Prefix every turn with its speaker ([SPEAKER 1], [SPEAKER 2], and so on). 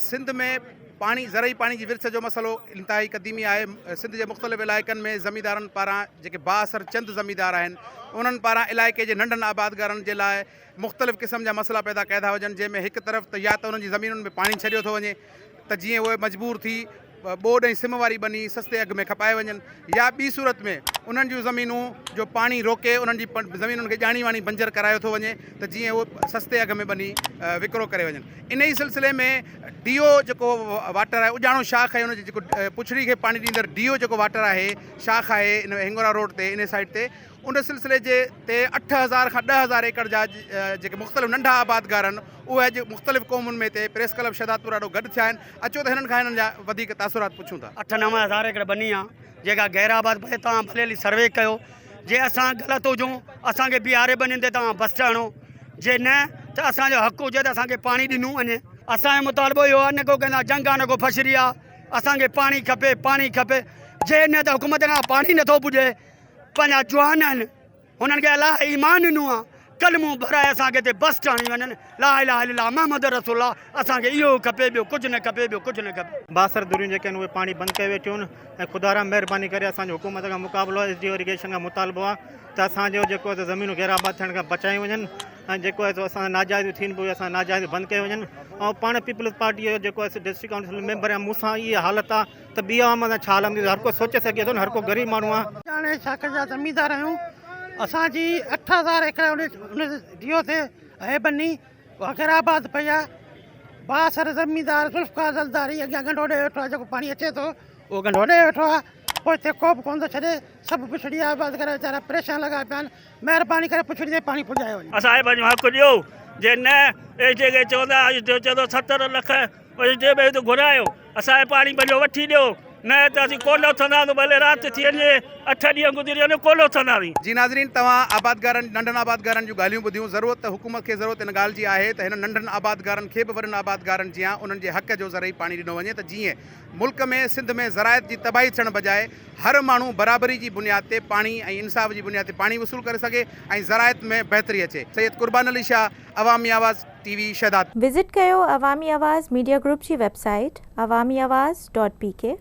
[SPEAKER 1] سنڌ ۾ پاڻي زرعي پاڻي جي ورڇ جو مسئلو انتهائي قديمي آهي سنڌ جي مختلف علائقن ۾ زميندارن پاران جيڪي بااثر چند زميندار آهن انهن پاران علائقي جي ننڍن آبادگارن جي لاء مختلف قسم جا مسئلا پيدا ڪيا ٿا وڃن جنهن ۾ هڪ طرف ته يا ته انهن جي زمينن ۾ پاڻي ڇڏيو ٿو وڃي ته جيئن اهي مجبور ٿي ٻوڏ ۽ سم واري ٻني سستي اگهه ۾ کپائي وڃن يا ٻي صورت ۾ انهن جون زمينون جو پاڻي روڪي انهن جي زمينن کي ڄاڻي واڻي بنجر ڪرايو ٿو وڃي ته جيئن اهي سستي اگهه ۾ ٻني وڪرو ڪري وڃن انهي سلسلي ۾ ڊي او جيڪو واٽر آهي اجاڻو شاخ آهي ان جي جيڪو پڇڙي کي پاڻي ڏيندڙ ڊي او جيڪو واٽر آهي شاخ آهي ان هنگورا روڊ تي انهي سائيڊ تي ان سلسلي جي تي 8000 کان 10000 ايڪڙ جا جيڪي مختلف ننڍا آبادگار آهن اهي اڄ مختلف قومن ۾ هتي پريس ڪلب شهدادپور آڏو گڏ ٿيا آهن اچو ته هنن کان هنن جا وڌيڪ تاثرات پڇون ٿا.
[SPEAKER 2] اٺ 9000 ايڪڙ ٻني آ جيڪا غير آباد پئي توهان ڀلي هلي سروي ڪيو جي اسان غلط هجون اسان کي بيهاري ٻنين تي توهان بس هڻو جي نه ته اسان جو حق هجي ته اسان کي پاڻي ڏنو وڃي. اسان جو مطالبو اهو آ نه ڪو ڪنهن سان جنگ آ نه ڪو فشري آ اسان کي پاڻي کپي پاڻي کپي جي نه ته حڪومت کان پاڻي نٿو پڄي پنهنجا جوان آهن هنن کي الله ايمان ڏنو آ ڪلمو ڀرائي اسان کي هتي بس چاڻي وڃن لا اله الا الله محمد رسول الله اسان کي اهو کپي ٻيو ڪجهه نه کپي ٻيو ڪجهه نه کپي.
[SPEAKER 3] بااثر ڌريون جيڪي آهن اهي پاڻي بند ڪيو ويٺيون آهن ۽ خدارا مهرباني ڪري اسان جو حڪومت کان مقابلو آهي ايس ڊي او اريگيشن کان مطالبو آهي ته اسان جو جيڪو آهي زمينون غير آباد ٿيڻ کان بچايون وڃن ۽ جيڪو آهي سو اسان سان ناجائزيون ٿين پيون اسان ناجائزيون بند ڪيون وڃن ۽ پاڻ پيپلز پارٽي جو جيڪو آهي ڊسٽرڪٽ ڪائونسل ميمبر آهيان مون سان اها حالت آهي ته ٻي عوام سان ڇا هلندي هر ڪو سوچي سگهي ٿو نه هر ڪو غريب ماڻهو آهي.
[SPEAKER 4] ڄاڻي شاخ جا زميندار آهيون اسان جي 8000 ايڪڙ ان ڊيو تي اهي ٻني اها غير آباد پئي آهي بااثر زميندار ذوالفقار زرداري اڳيان ڳنڍو ڏئي ويٺو آهي جيڪو پاڻي اچي ٿو اهو ڳنڍو ڏئي ويٺو آهي پوئتي ڪو به ڪونه ٿو ڇڏي سڀ پڇڙي آباد ڪري ويچارا پريشان لڳا پيا آهن مهرباني ڪري پڇڙي تي پاڻي پڄايو وڃي.
[SPEAKER 5] اسان کي پنهنجو حق ڏيو جي نه ايس ڊي کي چوندا ايس ڊي چوندو 70 لک ايس ڊي ۾ گهرايو اسان کي پاڻي پنهنجو وٺي ڏيو نه ته اسين ڪونه اٿنداسين ڀلي رات ٿي وڃي اٺ ڏينهن گذري وڃن ڪونه اٿنداسين.
[SPEAKER 1] جي ناظرين توهان آبادگارن ننڍن آبادگارن جون ڳالهيون ٻڌيون ضرورت ته حڪومت کي ضرورت ان ڳالهه جي آهي ته هنن ننڍن آبادگارن کي به وڏن آبادگارن جيان انهن جي حق جو زرعي پاڻي ڏنو وڃي ته جيئن ملڪ ۾ سنڌ ۾ زراعت جي تباهي ٿيڻ بجاء هر ماڻهو برابري جي بنياد تي پاڻي ۽ انصاف جي بنياد تي پاڻي وصول ڪري سگهي ۽ زراعت ۾ بهتري اچي Syed Qurban Ali Shah Awami Awaz T V Shahdad.
[SPEAKER 6] Visit ڪيو عوامي آواز ميڊيا گروپ جي website Awami Awaz dot P K.